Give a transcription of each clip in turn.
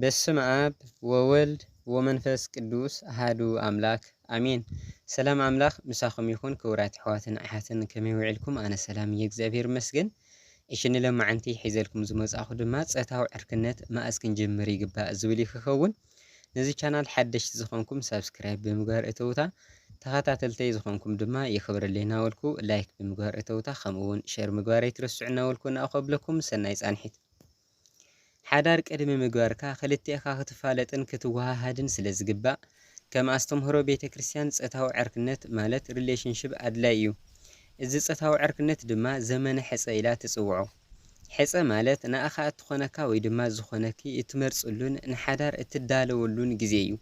በስመ ኣብ ወወልድ ወመንፈስ ቅዱስ ኣሃዱ ኣምላክ ኣሜን። ሰላም ኣምላክ ምሳኹም ይኹን። ክቡራት ኣሕዋትን ኣሓትን ከመይ ውዕልኩም? ኣነ ሰላም እየ፣ እግዚኣብሔር ይመስገን። እሺ፣ ንሎማዓንቲ ሒዘልኩም ዝመጻእኹ ድማ ጾታዊ ዕርክነት መኣዝ ክንጅምር ይግባእ ዝብል እዩ ክኸውን። ነዚ ቻናል ሓደሽቲ ዝኾንኩም ሳብስክራይብ ብምግባር እተውታ፣ ተኸታተልተይ ዝኾንኩም ድማ የኽብረለይ እናበልኩ ላይክ ብምግባር እተውታ፣ ከምኡ እውን ሸር ምግባር ኣይትረስዑ እናበልኩ ንኣኾ ብለኩም ሰናይ ጻንሒት። ሓዳር ቅድሚ ምግባርካ ክልቴኻ ክትፋለጥን ክትወሃሃድን ስለ ዝግባእ፣ ከም ኣስተምህሮ ቤተ ክርስቲያን ጾታዊ ዕርክነት ማለት ሪሌሽንሽፕ ኣድላይ እዩ። እዚ ጾታዊ ዕርክነት ድማ ዘመነ ሕጸ ኢላ ትጽውዖ። ሕጸ ማለት ንኣኻ እትኾነካ ወይ ድማ ዝኾነኪ እትመርጽሉን ንሓዳር እትዳለወሉን ግዜ እዩ።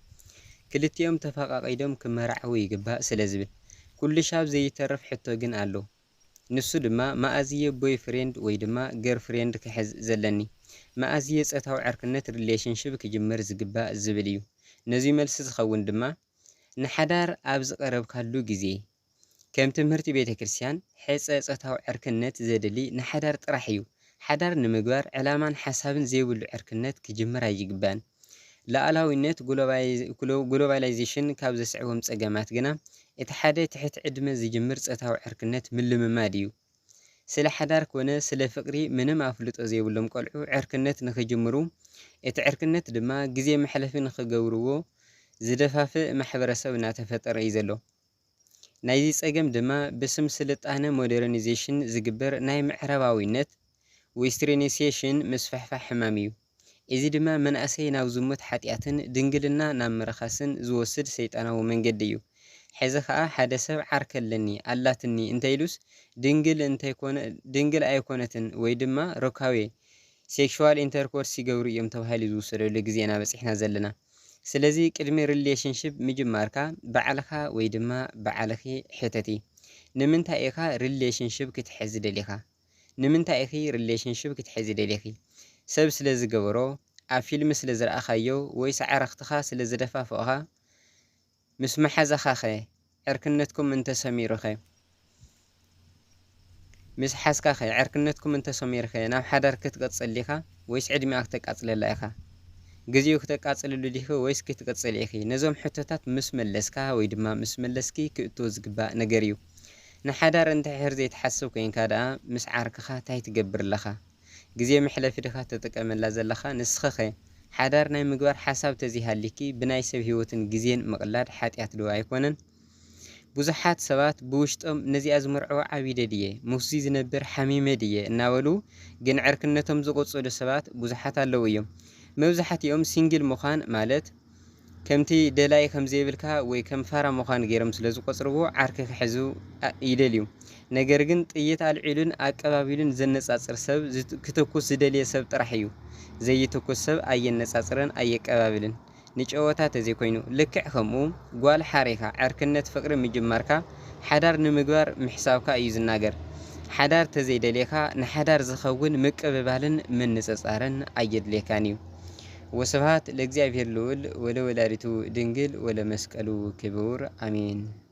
ክልቲኦም ተፈቓቒዶም ክመራዕዉ ይግባእ ስለ ዝብል። ኩሉ ሻብ ዘይተርፍ ሕቶ ግን ኣሎ። ንሱ ድማ መኣዝየ ቦይ ፍሬንድ ወይ ድማ ገር ፍሬንድ ክሕዝ ዘለኒ? መኣዝየ ጾታዊ ዕርክነት ሪሌሽንሽፕ ክጅምር ዝግባእ ዝብል እዩ። ነዚ መልሲ ዝኸውን ድማ ንሓዳር ኣብ ዝቐረብካሉ ግዜ። ከም ትምህርቲ ቤተ ክርስቲያን ሕጸ ጾታዊ ዕርክነት ዘድሊ ንሓዳር ጥራሕ እዩ። ሓዳር ንምግባር ዕላማን ሓሳብን ዘይብሉ ዕርክነት ክጅምር ኣይግባን። ሉኣላዊነት ግሎባይ-፣ ግሎ-፣ ግሎባላይዜሽን ካብ ዘስዕቦም ጸገማት ግና እቲ ሓደ ትሕቲ ዕድመ ዝጅምር ጾታዊ ዕርክነት ምልምማድ እዩ። ስለ ሓዳር ኮነ ስለ ፍቕሪ ምንም ኣፍልጦ ዘይብሎም ቆልዑ ዕርክነት ንኽጅምሩ፣ እቲ ዕርክነት ድማ ግዜ መሕለፊ ንኽገብርዎ ዝደፋፍእ ማሕበረሰብ እናተፈጠረ እዩ ዘሎ። ናይዚ ጸገም ድማ ብስም ስልጣነ ሞደርኒዜሽን ዝግበር ናይ ምዕራባዊነት ዌስትርኒሴሽን ምስፍሕፋሕ ሕማም እዩ። እዚ ድማ መንእሰይ ናብ ዝሙት ሓጢኣትን ድንግልና ናብ ምርኻስን ዝወስድ ሰይጣናዊ መንገዲ እዩ። ሕዚ ኸኣ ሓደ ሰብ ዓርከ ኣለኒ፣ ኣላትኒ እንተኢሉስ ድንግል እንተይኮነ-፣ ድንግል ኣይኮነትን ወይ ድማ ሩካቤ ሴክሹዋል ኢንተርኮርስ ይገብሩ እዮም ተባሂሉ ዝውሰደሉ ግዜ ኢና በጺሕና ዘለና። ስለዚ ቅድሚ ሪሌሽንሽፕ ምጅማርካ ባዕልኻ ወይ ድማ ባዕልኺ ሕተቲ። ንምንታይ ኢኻ ሪሌሽንሽፕ ክትሕዚ ደሊኻ? ንምንታይ ኢኺ ሪሌሽንሽፕ ክትሕዚ ደሊኺ? ሰብ ስለ ዝገበሮ፣ ኣብ ፊልም ስለ ዝረኣኻዮ ወይስ ኣዕርኽትኻ ስለ ዝደፋፍኦኻ? ምስ መሓዛኻኸ ዕርክነትኩም እንተሰሚሩኸ? ምስ ሓዝካኸ ዕርክነትኩም እንተሰሚሩኸ ናብ ሓዳር ክትቅጽል ዲኻ ወይስ ዕድሜኣ ክተቃጽለላ ኢኻ? ግዜኡ ክተቃጽልሉ ዲኺ ወይስ ክትቅጽሊ ኢኺ? ነዞም ሕቶታት ምስ መለስካ ወይ ድማ ምስ መለስኪ ክእቶ ዝግባእ ነገር እዩ። ንሓዳር እንድሕር ዘይትሓስብ ኮይንካ ደኣ ምስ ዓርክኻ ታይ ትገብር ኣለኻ? ግዜ መሕለፊ ዲኻ ትጥቀመላ ዘለኻ? ንስኺኸ ሓዳር ናይ ምግባር ሓሳብ ተዘይሃሊኪ ብናይ ሰብ ህይወትን ግዜን ምቕላድ ሓጢኣት ዶ ኣይኮነን? ብዙሓት ሰባት ብውሽጦም ነዚኣ ዝምርዐዋ ዓቢደ ድየ? ምስዚ ዝነብር ሓሚመ ድየ? እናበሉ ግን ዕርክነቶም ዝቕጽሉ ሰባት ብዙሓት ኣለዉ እዮም። መብዛሕትኦም ሲንግል ምዃን ማለት ከምቲ ደላይ ከም ዘይብልካ ወይ ከም ፋራ ምዃን ገይሮም ስለ ዝቆጽርዎ ዓርኪ ክሕዙ ኣ-፣ ይደልዩ። ነገር ግን ጥይት ኣልዒሉን ኣቀባቢሉን ዘነጻጽር ሰብ ዝት-፣ ክትኩስ ዝደልየ ሰብ ጥራሕ እዩ። ዘይትኩስ ሰብ ኣየነጻጽርን ኣየቀባብልን። ንጨወታ ተዘይኮይኑ፣ ልክዕ ከምኡ ጓል ሓሪኻ ዕርክነት ፍቕሪ ምጅማርካ ሓዳር ንምግባር ምሕሳብካ እዩ ዝናገር። ሓዳር ተዘይደልየካ ንሓዳር ዝኸውን ምቅብባልን ምንጽጻርን ኣየድልየካን እዩ። ወስብሃት ለእግዚኣብሔር ልዑል ወለወላዲቱ ድንግል ወለመስቀሉ ክቡር ኣሜን።